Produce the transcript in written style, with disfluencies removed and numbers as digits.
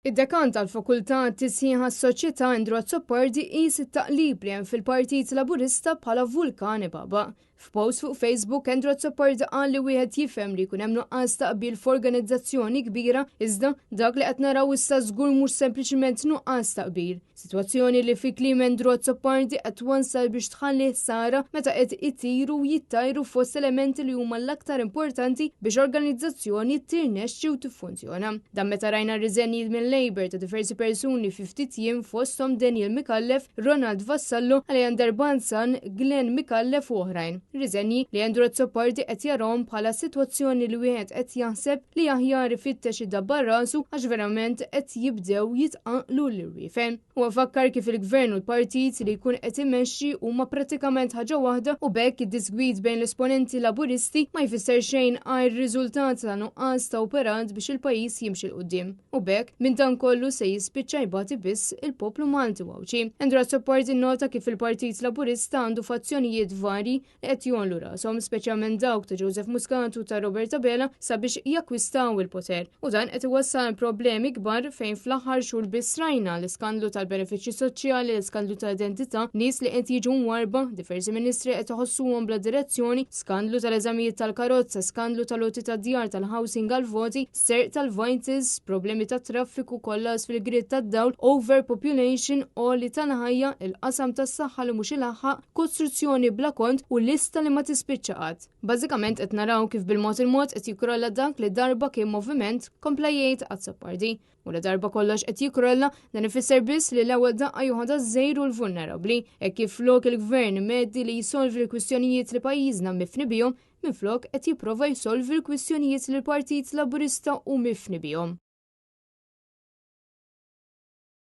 Id-Dekan tal-Fakultà Tisħiħ għas-Soċjetà Andrew Azzopardi qis it-taqlib li hemm fil-Partit Laburista bħala vulkan ibaba. F'post fuq Facebook, Andrew Azzopardi qal li wieħed jifhem li jkun hemm nuqqas ta' qbil f'organizzazzjoni kbira, iżda dak li qed naraw issa żgur mhux sempliċiment nuqqas ta' qbil. Sitwazzjoni li fi kliem Andrew Azzopardi qed twassal biex tħalli ħsara meta qed itiru u jittajru fost elementi li huma l-aktar importanti biex organizzazzjoni tirnexxi u tiffunzjona. Dan meta rajna r-riżenji minn Labour ta' diversi persuni fi ftit jiem fosthom Daniel Micallef, Ronald Vassallo, Aleander Balzan, Glenn Micallef u oħrajn. Riżenji li Andrew Azzopardi qed jarahom bħala sitwazzjoni li wieħed qed jaħseb li aħjar ifittex idabbar rasu għax verament qed jibdew jitqanqlu l-irwiefen. Huwa fakkar kif il-Gvern u l-partit li jkun qed imexxi huma prattikament ħaġa waħda u b'hekk id-disgwid bejn l-esponenti Laburisti ma jfisser xejn għajr riżultat ta' nuqqas ta' operat biex il-pajjiż jimxi 'l quddiem. U b'hekk, minn dan kollu se jispiċċa jbati biss il-poplu Malti u Għawdxi. Andrew Azzopardi nnota kif il-Partit Laburista għandu fazzjonijiet varji li qed jgħollu rashom, speċjalment dawk ta' Joseph Muscat u ta' Robert Abela sabiex jakkwistaw il-poter. U dan qed iwassal għal problemi kbar fejn fl-aħħar xhur biss rajna l-iskandlu tal-benefiċċji soċjali, l-iskandlu tal-identità, nies li qed jiġu mwarrba, diversi ministri qed iħossuhom bla direzzjoni, skandlu tal-eżamijiet tal-karozza, skandlu tal-għoti tad-djar tal-housing għall-voti, serq tal-vitals, problemi tat-traffiku, kollass fil-grid tad-dawl, overpopulation, għoli tal-ħajja, il-qasam tas-saħħa li mhux ilaħħaq, kostruzzjoni bla kont u lista li ma tispiċċa qatt. Bażikament qed naraw kif bil-mod il-mod qed jikkrolla dak li darba kien moviment, kompla jgħid Azzopardi. U la darba kollox qed jikkrolla, dan ifisser biss li l-ewwel daqqa joħodha ż-żgħir u l-vulnerabbli, hekk kif flok il-gvern meddi li jsolvi l-kwistjonijiet li pajjiżna mifni bihom, minflok qed jipprova jsolvi l-kwistjonijiet li l-Partit Laburista hu mifni bihom.